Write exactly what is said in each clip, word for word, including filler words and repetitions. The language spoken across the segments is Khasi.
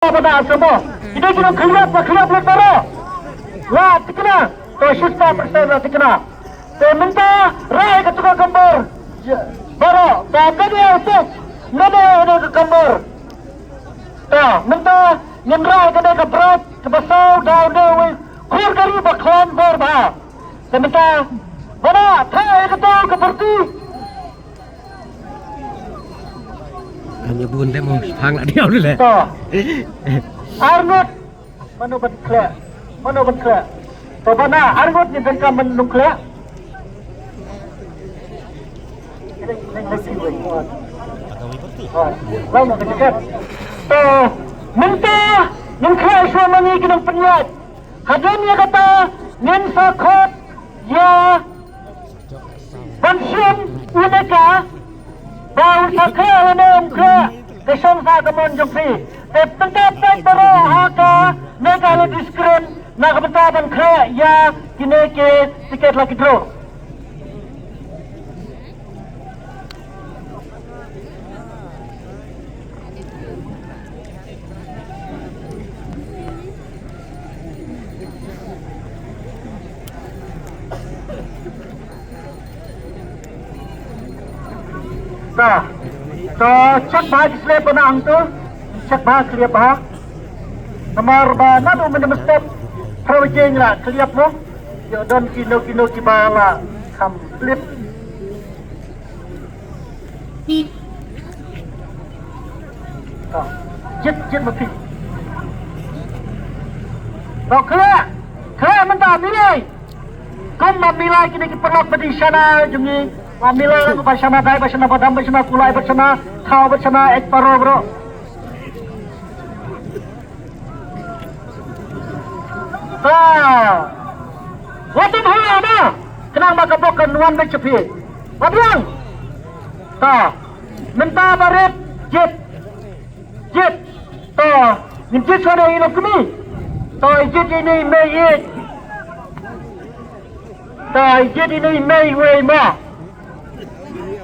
Ba na sa mo. Ine ki nongkhlieh ba khlieh lut baroh. La tikna. To shispah persen la tikna. Te mynta rai katu ka kambor. Baroh. Ba kane u tuk. Ngane ine ka kambor. To mynta ngin rai kane ka brat kaba saw da une uwei khur kari ba khlaiñ bor bha. Te mynta ba na theh katu ka parti. Kan ïa bun te mo, phang la diaw le. To. Arngut. Mano ban khleh? Mano ban khleh? To ba na arngut ni ban kam ban nukhleh. Lai mo ka jakat. To mynta ngin khleh shuwa ma ngi ki nongpynïaid. Hadien ïa kata ngin sa khot ïa ban shim ïa ka ba u sa khleh lane um khleh ka shong sa ka mon jong phi. Te tang ka peit baroh ha ka ne ka L E D screen na ka bynta ban khleh ïa kine ki tiket lucky draw. Ta, ta check bha ki slip ba na ang tu. Check bha clear bha. Namar ba naduh mynta mynstep phrau jing la clear mo. Ïoh don kino kino kiba la kham slip. To, jit, jit ma phi. To, khleh, khleh mynta milai. Kum ma milai kine ki paralok ba dei shana jong ngi. Ma milai lang ba shana dai, ba shana badam, ba shana kulai, ba shana thaw, ba shana eit paro bro. Ta. Wat ym hap na. Khnang ba ka bok kan wan beit sha phi. Wat biang. Ta. Mynta barit jit. Jit. Ta. Ngin jit shuwa da ïa i nongkmie. Ta, i jit ïa i mei ïeit. Ta, i jit ïa i mei wei ma.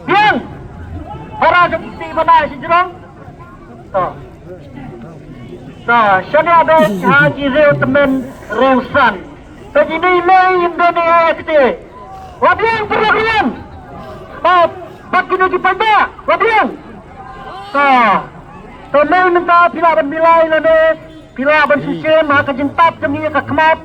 Biang. Para jong i ti mana shi jrong. Ta. Ta, shane ba ha ki riew tymmen riew san. Ta, kine i mei im don i akte. Wa biang pyrlok riam. Ba, ba kine ki paidbah. Wa biang. Ta. Ta mei mynta phi lah ban milai lane phi lah ban shisien ha ka jingtap jong ngi ka khmat.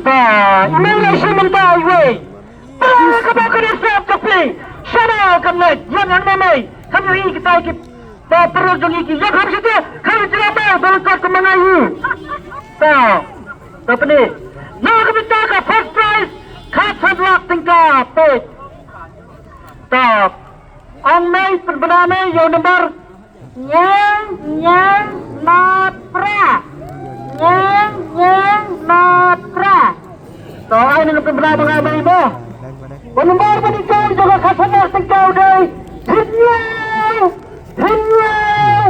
Ba, i mei la shu mynta iwei. Ba, ka ba ka dei sap ka phi. Shana ka mei, ïa nang mei mei. Kam ïa i kita ki ba pyrrut jong i ki ïa kham shite. Kam ïa jira ba, ba la kot ka mangai i. Ba, ba pynne. Ïa ka bynta ka first prize. Khatsan lak tyngka, peit. Ta. Ong mei, pynbna mei ïa u number. Hynñiew, hynñiew, nod, phra. Hynñiew, hynñiew, nod, phra. To ai nang pynbna ba nga mei mo. U number ba dei jong ka khatsan tyngka u dei hynñiew, hynñiew,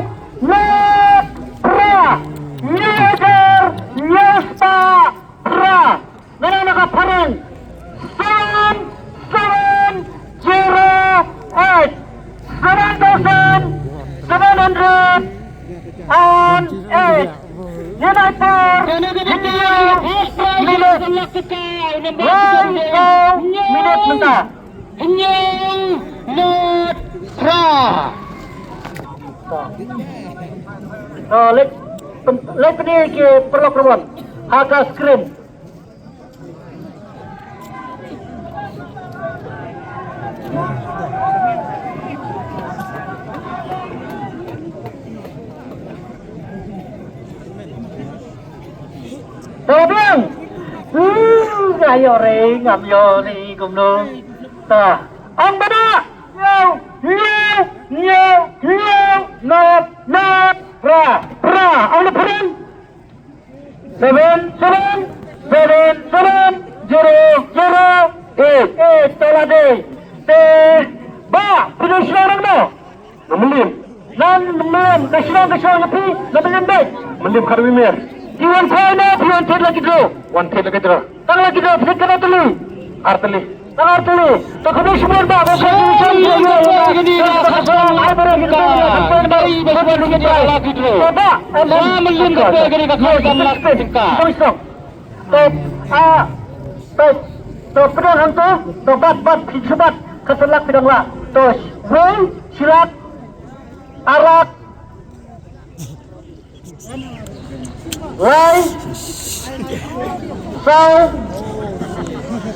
nod, phra. Hynñiew hajar, hynñiew spah, phra. Nana naka phareng. Seven seven zero eight. Seven thousand seven hundred and eight. Ïa nai por. Hynñiew minit. Lai saw minit mynta. Hynñiew nod phra. To leit, leit pyni ki paralok ruh wan ha ka screen. To biang. Hmm, nga ïoh re, ngam ïoh ni kumno. Ta. Ong bana. Hynñiew, hynñiew, hynñiew, hynñiew, nod, nod, phra, phra. Ong na phra. Seven seven seven seven zero zero eight eight. Te la dei. Te ba phi dei shnong nangno? Na Mylliem. Nang Mylliem, ka shnong, ka shnong na phi na Mylliem beit. Mylliem Khadwimir. Phi wan phai na phi wan thied lucky draw? Wan thied lucky draw. Tang lucky draw phi kana tylli? Artylli. Tang artylli. To khublei shibun bah, bah, bah, To, ah, to, to, pdeng hangto, to, bat, bat, phi shu bat, khatsan lak phi dang lah. To, wei, shi lak, ar lak, lai, saw,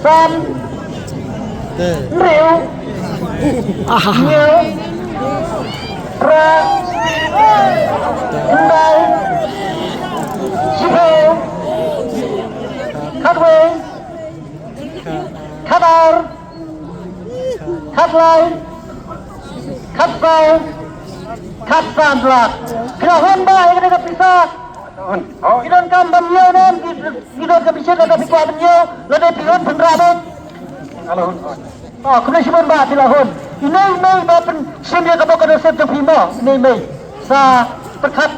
san, hynriew, hynñiew, phra, khyndai, shiphew, khatwei, khatar, khatlai, khatsaw, khatsan lak. Phi la hun ba ïa kane ka pisa. Phi donkam ban ïoh ne em, phi, phi donkam pisa lada phi kwah ban ïoh, lada phi hun phin rah ne em. Oh, khublei shibun ba phi la hun. Ine i mei ba pynshim ïa ka bok ka nusip jong phi mo, ine i mei. Sa pyrkhat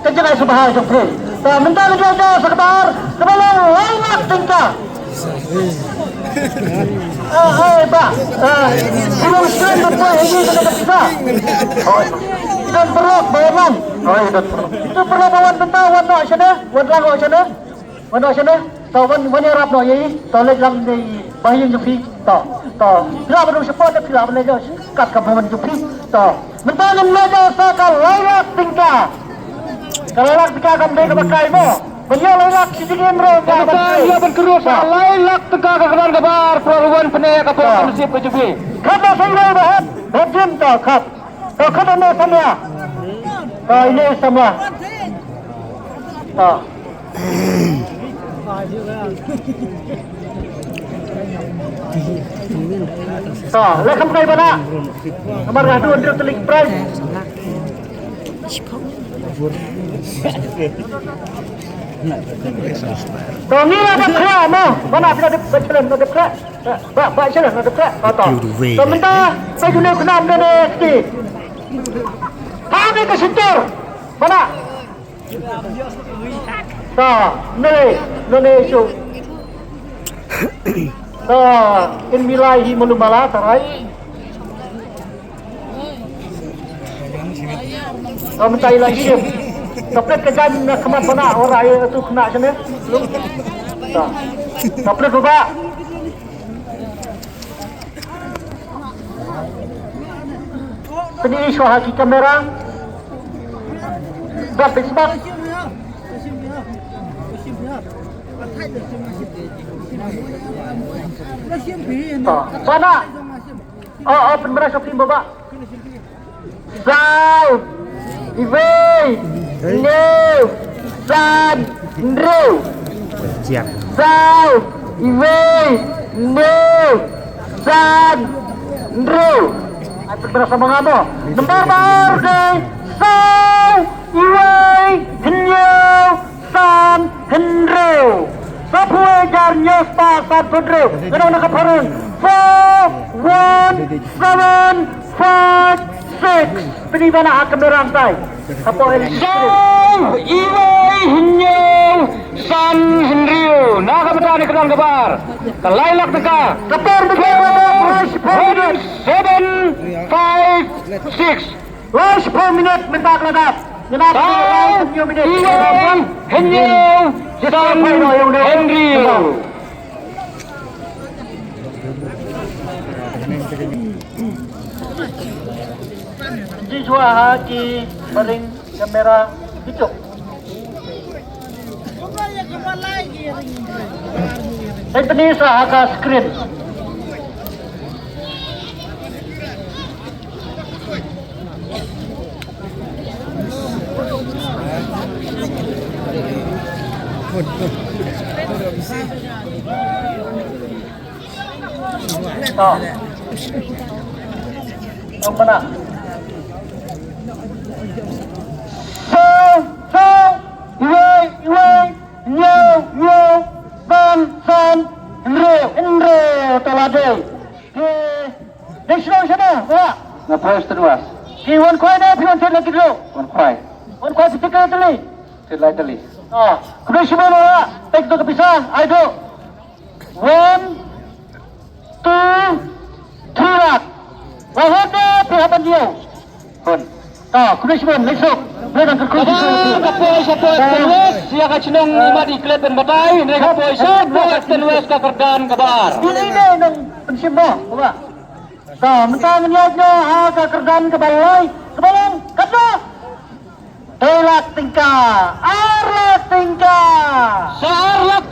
ka jingai sngewbha jong phi. Te mynta ngi la da sa kaba ar, kaba long lai lak tyngka. Ah, hai ba. Ah, phi long shen ba poi ha ïing ka pisa. Hoi. Don paralok ba wan. Hoi, don paralok. Don paralok ba wan mynta, wan noh shane, wan lang noh shane. Wan noh shane, to wan, wan ïarap noh ïa i, to leit lang ïa i ba ïing jong phi, to, to. Phi lah ban rung shapoh, phi lah ban leit noh kat ka bynta jong phi, to. Mynta ngin leit noh sa ka lai lak tyngka. Ka lai lak tyngka kam dei kaba kai mo. Ban ïoh lai lak shi jingim ruh ka ban kai. Ïa ban kyrwoh sa lai lak tyngka ka kyrdan kaba ar, para ruwan pyneh ka bok ka nusip ka jong phi. Khat ba sa ïa ba hap, hap jin to khat. To khat ine samla. To ine samla. To. To, la kham kai bana. Namar nga dun dun telik prize. To ngi la dep khra mo, bana phi la dep, dep khra, dep khra. Ba, ba, shala, na dep khra. To, to. To mynta sa juni khnam dane sti. Ha ne ka sintor. Bana. To, ne, ne, ne shu. To, in milai hi malu mala tarai. To mynta i la shim. To plet ka jan na khmat bana ora ai tu khna shane. To. To plet ba. Pyni shuwa ha ki kamera. Bad pynshbat. To, bana. Oh, oh, pynbna shuwa phi baba. Saw, iwei, hynñiew, san, hynriew. Saw, iwei, hynñiew, san, hynriew. Ai pynbna sa ma nga mo. Nambar ba ar dei saw, iwei, hynñiew, san, hynriew. Saphew wei hajar hynñiew spah sanphew hynriew. Nga ong na ka phareng. Four one seven five six. Pyni bana ha kamera ngtai. Hapoh el. Saw, iwei, hynñiew, san, hynriew. Na ka bynta ne ka dang ka bar. Ka lai lak tyngka. Ka por mynta ka bar. Seven five six. Lai shiphew minit mynta ka la dap. Ngi dap lai shiphew minit. Iwei, hynñiew, san, hynriew. Ji jua ha ki baring kamera hituk. Hei, pyni sa ha ka screen. To. Ong mana? Saw, saw, iwei, iwei, hynñiew, hynñiew, san, san, hynriew, hynriew, to la dei. Ki dei shnong shano, wa? Nga Pres Tynwas. Ki wan khwai ne phi wan thied la ki dei? Wan khwai. Wan khwai phi thied lai tylli? Thied lai tylli. Ah, khublei shibun wa, peit to ka pisa, ai to. One, Ïew. Hun. To, kumne shibun, leit suk. Kaba ka poi shapoh Ten West, ïa ka shnong Imadi Klet ban batai, hynrei ka poi shapoh Ten West ka kyrdan kaba ar. Kine ne nong pynshim mo, kaba. To, mynta ngin ïaid noh ha ka kyrdan kaba lai, kaba long, kaba. Dei lak tyngka, ar lak tyngka. Sa ar lak